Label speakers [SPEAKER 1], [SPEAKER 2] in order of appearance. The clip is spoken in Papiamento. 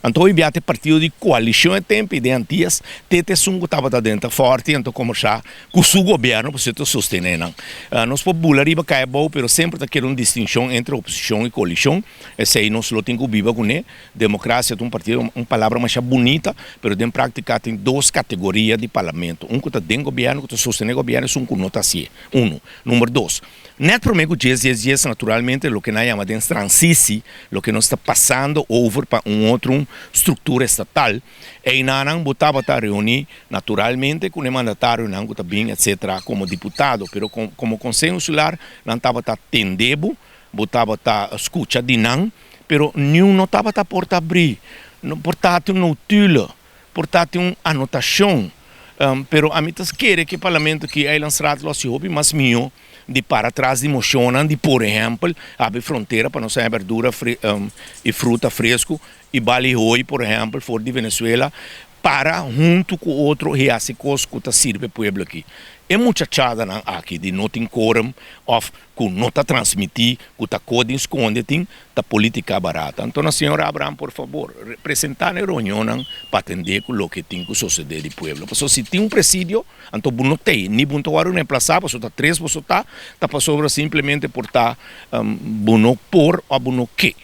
[SPEAKER 1] Anto hopi bia ta e partido di koalishon e tempu i den Antias te ta esun ku tabata den ta fòrti anto komersá ku su gobièrnu pasobra ta sostené nan. Nos por bula riba kai abou pero semper ta keda un distinshon entre oposishon i koalishon. Esei nos lo tin ku biba kuné. Demokrasia ta un partido un palabra masha bunita pero den práktika tin dos kategoria di parlamento. Un ku ta den gobièrnu ku ta sostené gobièrnu esun ku no ta hasié. Unu. Number dos. Net promé ku djes djes djes naturalmente loke nan yama den transisi, loke nos ta pasando over pa un otro struktura estatal, einanan bo tabata reuní naturalmente ku e mandatarionan ku ta bin etcetera komo diputado, pero komo Konseho Insular nan tabata tende bo, bo tabata skucha di nan, pero niun no tabata por ta abrí, no por ta tin un notulo, por ta tin un anotashon. Pero ami ta kere ku e parlamento aki, Eilandsraad, lo hasi hopi mas mihó di para tras di moshonnan di por ehèmpel habri frontera pa nos haña berdura i fruta fresku i bali hoi por ehèmpel for di Venezuela para huntu ku otro i hasi kos ku ta sirbi e pueblo aki. E muchachadanan aki di no tin korum òf ku no ta transmití ku ta ko den skonde tin ta politica barata. Anto na señor Abraham por fabor presenta na e reunionnan pa atende ku loke tin ku sosode di pueblo. Pasobra si tin un presidio anto bo no tei ni bo no ta wòrdu reemplasa pasobra ta tres boso ta, ta pasobra simplemente por ta bo no por òf bo no ke.